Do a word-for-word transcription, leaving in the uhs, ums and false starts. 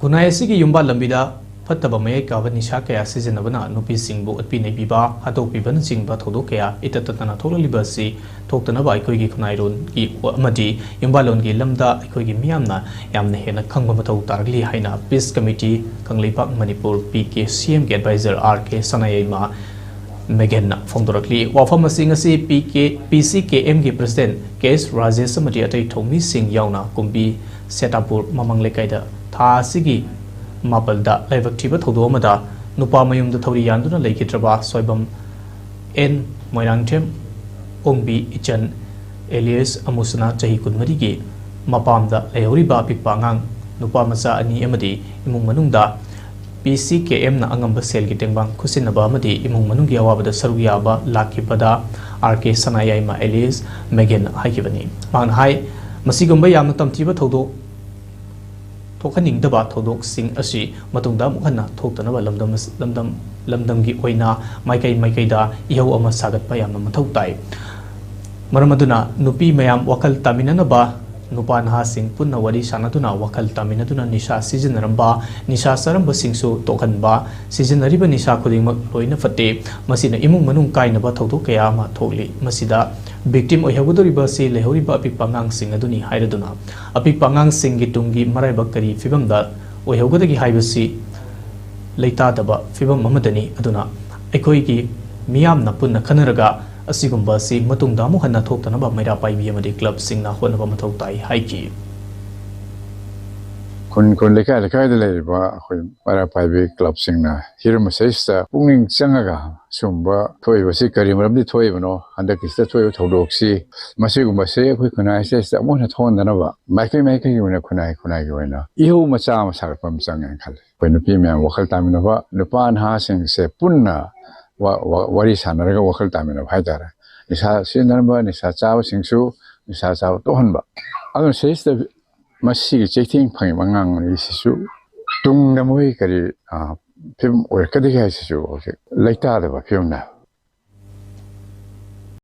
ꯈꯨꯟꯅꯥꯏ ꯑꯁꯤꯒꯤ ꯌꯨꯝꯕꯥꯜ ꯂꯝꯕꯤꯗ ꯐꯠꯇꯕ ꯃꯌꯥꯏ ꯀꯥꯕ ꯅꯤꯁꯥ ꯀꯌꯥ ꯁꯤꯖꯤꯟꯅꯕꯅ ꯅꯨꯄꯤꯁꯤꯡꯕꯨ ꯑꯣꯠꯄꯤ ꯅꯩꯕꯤꯕ, ꯍꯥꯠꯇꯣꯛꯄꯤꯕꯅꯆꯤꯡꯕ ꯊꯧꯗꯣꯛ ꯀꯌꯥ ꯏꯇꯠ ꯇꯠꯇꯅ ꯊꯣꯛꯂꯛꯂꯤꯕ ꯑꯁꯤ ꯊꯣꯛꯇꯅꯕ ꯑꯩꯈꯣꯏꯒꯤ ꯈꯨꯟꯅꯥꯏꯔꯣꯟꯒꯤ ꯑꯃꯗꯤ ꯌꯨꯝꯕꯥꯜꯂꯣꯟꯒꯤ ꯂꯝꯗ ꯑꯩꯈꯣꯏꯒꯤ ꯃꯤꯌꯥꯝꯅ ꯌꯥꯝꯅ ꯍꯦꯟꯅ ꯈꯪꯕ ꯃꯊꯧ ꯇꯥꯔꯛꯂꯤ ꯍꯥꯏꯅ Peace Committee Kangleipak Manipur, P K C M ꯒꯤ advisor R K ꯁꯅꯥꯌꯥꯏꯃ ꯃꯦꯒꯦꯟꯅ ꯐꯣꯡꯗꯣꯔꯛꯂꯤ꯫ ꯋꯥꯐꯝ ꯑꯁꯤ ꯉꯁꯤ P K, P C K M ꯒꯤ president K S ꯔꯥꯖꯦꯁ ꯑꯃꯗꯤ ꯑꯇꯩ ꯊꯧꯃꯤꯁꯤꯡ ꯌꯥꯎꯅ ꯀꯨꯝꯕꯤ ꯁꯦꯇꯥꯄꯨꯔ ꯃꯃꯥꯡ ꯂꯩꯀꯥꯏꯗ ꯊꯥ ꯑꯁꯤꯒꯤ ꯃꯥꯄꯜꯗ ꯂꯥꯏꯕꯛ ꯊꯤꯕ ꯊꯧꯗꯣꯛ ꯑꯃꯗ ꯅꯨꯄꯥ ꯃꯌꯨꯝꯗ ꯊꯧꯔꯤ ꯌꯥꯟꯗꯨꯅ ꯂꯩꯈꯤꯗ꯭ꯔꯕ ꯁꯣꯏꯕꯝ N ꯃꯣꯏꯔꯥꯡꯊꯦꯝ ꯑꯣꯡꯕꯤ ꯏꯆꯟ alias ꯑꯃꯨꯁꯅꯥ ꯆꯍꯤ ꯀꯨꯟꯃꯔꯤꯒꯤ ꯃꯄꯥꯝꯗ ꯂꯩꯍꯧꯔꯤꯕ ꯑꯄꯤꯛꯄ ꯑꯉꯥꯡ ꯅꯨꯄꯥ ꯃꯆꯥ ꯑꯅꯤ ꯑꯃꯗꯤ ꯏꯃꯨꯡ ꯃꯅꯨꯡꯗ P C K M ꯅ ꯑꯉꯝꯕ ꯁꯦꯜꯒꯤ ꯇꯦꯡꯕꯥꯡ ꯈꯨꯠꯁꯤꯟꯅꯕ ꯑꯃꯗꯤ ꯏꯃꯨꯡ ꯃꯅꯨꯡꯒꯤ ꯑꯋꯥꯕꯗ ꯁꯔꯨꯛ ꯌꯥꯕ ꯂꯥꯛꯈꯤꯕꯗ R K ꯁꯅꯥꯌꯥꯏꯃ alias ꯃꯦꯒꯦꯟꯅ ꯍꯥꯏꯈꯤꯕꯅꯤ꯫ ꯃꯍꯥꯛꯅ ꯍꯥꯏ, ꯃꯁꯤꯒꯨꯝꯕ ꯌꯥꯝꯅ ꯇꯝꯊꯤꯕ ꯊꯧꯗꯣꯛ ꯊꯣꯛꯍꯟꯅꯤꯡꯗꯕ ꯊꯧꯗꯣꯛꯁꯤꯡ ꯑꯁꯤ ꯃꯇꯨꯡꯗ ꯑꯃꯨꯛ ꯍꯟꯅ ꯊꯣꯛꯇꯅꯕ ꯂꯝꯗꯝ ꯑꯁ-, ꯂꯝꯗꯝ, ꯂꯝꯗꯝꯒꯤ ꯑꯣꯏꯅ ꯃꯥꯏꯀꯩ ꯃꯥꯏꯀꯩꯗ ꯏꯍꯧ ꯑꯃ ꯁꯥꯒꯠꯄ ꯌꯥꯝꯅ ꯃꯊꯧ ꯇꯥꯏ꯫ ꯃꯔꯝ ꯑꯗꯨꯅ ꯅꯨꯄꯤ ꯃꯌꯥꯝ ꯋꯥꯈꯜ ꯇꯥꯃꯤꯟꯅꯅꯕ ꯅꯨꯄꯥ ꯅꯍꯥꯁꯤꯡ ꯄꯨꯟꯅ ꯋꯥꯔꯤ ꯁꯥꯟꯅꯗꯨꯅ, ꯋꯥꯈꯜ ꯇꯥꯃꯤꯟꯅꯗꯨꯅ ꯅꯤꯁꯥ ꯁꯤꯖꯤꯟꯅꯔꯝꯕ, ꯅꯤꯁꯥ ꯆꯥꯔꯝꯕꯁꯤꯡꯁꯨ ꯇꯣꯛꯍꯟꯕ, ꯁꯤꯖꯤꯟꯅꯔꯤꯕ ꯅꯤꯁꯥ ꯈꯨꯗꯤꯡꯃꯛ ꯂꯣꯏꯅ ꯐꯠꯇꯦ꯫ ꯃꯁꯤꯅ ꯏꯃꯨꯡ ꯃꯅꯨꯡ ꯀꯥꯏꯅꯕ ꯊꯧꯗꯣꯛ ꯀꯌꯥ ꯑꯃ ꯊꯣꯛꯂꯤ꯫ ꯃꯁꯤꯗ victim ꯑꯣꯏꯍꯧꯒꯗꯧꯔꯤꯕ ꯑꯁꯤ ꯂꯩꯍꯧꯔꯤꯕ ꯑꯄꯤꯛꯄ ꯑꯉꯥꯡꯁꯤꯡ ꯑꯗꯨꯅꯤ ꯍꯥꯏꯔꯗꯨꯅ, ꯑꯄꯤꯛꯄ ꯑꯉꯥꯡꯁꯤꯡꯒꯤ ꯇꯨꯡꯒꯤ ꯃꯔꯥꯏꯕꯛ ꯀꯔꯤ ꯐꯤꯕꯝꯗ ꯑꯣꯏꯍꯧꯒꯗꯒꯦ ꯍꯥꯏꯕꯁꯤ ꯂꯩꯇꯥꯗꯕ ꯐꯤꯕꯝ ꯑꯃꯗꯅꯤ꯫ ꯑꯗꯨꯅ ꯑꯩꯈꯣꯏꯒꯤ ꯃꯤꯌꯥꯝꯅ ꯄꯨꯟꯅ ꯈꯟꯅꯔꯒ ꯑꯁꯤꯒꯨꯝꯕ ꯑꯁꯤ ꯃꯇꯨꯡꯗ ꯑꯃꯨꯛ ꯍꯟꯅ ꯊꯣꯛꯇꯅꯕ ꯃꯩꯔꯥ ꯄꯥꯏꯕꯤ ꯑꯃꯗꯤ clubꯁꯤꯡꯅ ꯍꯣꯠꯅꯕ ꯃꯊꯧ ꯇꯥꯏ ꯍꯥꯏꯈꯤ꯫ ꯈꯨꯟ ꯈꯨꯟ, ꯂꯩꯀꯥꯏ ꯂꯩꯀꯥꯏꯗ ꯂꯩꯔꯤꯕ ꯑꯩꯈꯣꯏ ꯃꯩꯔꯥ ꯄꯥꯏꯕꯤ clubꯁꯤꯡꯅ ꯍꯤꯔꯝ ꯑꯁꯤꯗ ꯄꯨꯛꯅꯤꯡ ꯆꯪꯉꯒ ꯁꯨꯝꯕ ꯊꯣꯛꯏꯕꯁꯤ ꯀꯔꯤ ꯃꯔꯝꯗꯤ ꯊꯣꯛꯏꯕꯅꯣ, ꯍꯟꯗꯛꯀꯤꯁꯤꯗ ꯊꯣꯛꯏꯕ ꯊꯧꯗꯣꯛꯁꯤ, ꯃꯁꯤꯒꯨꯝꯕꯁꯤ ꯑꯩꯈꯣꯏ ꯈꯨꯟꯅꯥꯏꯁꯤꯗ ꯑꯃꯨꯛ ꯍꯟꯅ ꯊꯣꯛꯍꯟꯗꯅꯕ ꯃꯥꯏꯀꯩ ꯃꯥꯏꯀꯩꯒꯤ ꯑꯣꯏꯅ, ꯈꯨꯟꯅꯥꯏ ꯈꯨꯟꯅꯥꯏꯒꯤ ꯑꯣꯏꯅ ꯏꯍꯧ ꯃꯆꯥ ꯑꯃ ꯁꯥꯒꯠꯄ ꯑꯃ ꯆꯪꯉꯦꯅ ꯈꯜꯂꯤ꯫ ꯑꯩꯈꯣꯏ ꯅꯨꯄꯤ ꯃꯌꯥꯝ ꯋꯥꯈꯜ ꯇꯥꯃꯤꯟꯅꯕ, ꯅꯨꯄꯥ ꯅꯍꯥꯁꯤꯡꯁꯦ ꯄꯨꯟꯅ ꯋꯥ-, ꯋꯥ-, ꯋꯥꯔꯤ ꯁꯥꯟꯅꯔꯒ ꯋꯥꯈꯜ ꯇꯥꯃꯤꯟꯅꯕ ꯍꯥꯏꯇꯥꯔꯦ꯫ ꯅꯤꯁꯥ ꯁꯤꯖꯤꯟꯅꯔꯝꯕ ꯅꯤꯁꯥ ꯆꯥꯕꯁꯤꯡꯁꯨ ꯅꯤꯁꯥ ꯆꯥꯕ ꯇꯣꯛꯍꯟꯕ꯫ ꯑꯗꯨꯅ ꯁꯤꯗꯩꯁꯤꯗ ꯃꯁꯤꯒꯤ ꯆꯩꯊꯦꯡ ꯐꯪꯉꯤꯕ ꯑꯉꯥꯡ ꯑꯅꯤꯁꯤꯁꯨ ꯇꯨꯡꯗ ꯃꯣꯏ ꯀꯔꯤ, ꯑ, ꯐꯤꯕꯝ ꯑꯣꯏꯔꯛꯀꯗꯒꯦ ꯍꯥꯏꯁꯤꯁꯨ ꯍꯧꯖꯤꯛ ꯂꯩꯇꯥꯗꯕ ꯐꯤꯕꯝꯅꯦꯕ꯫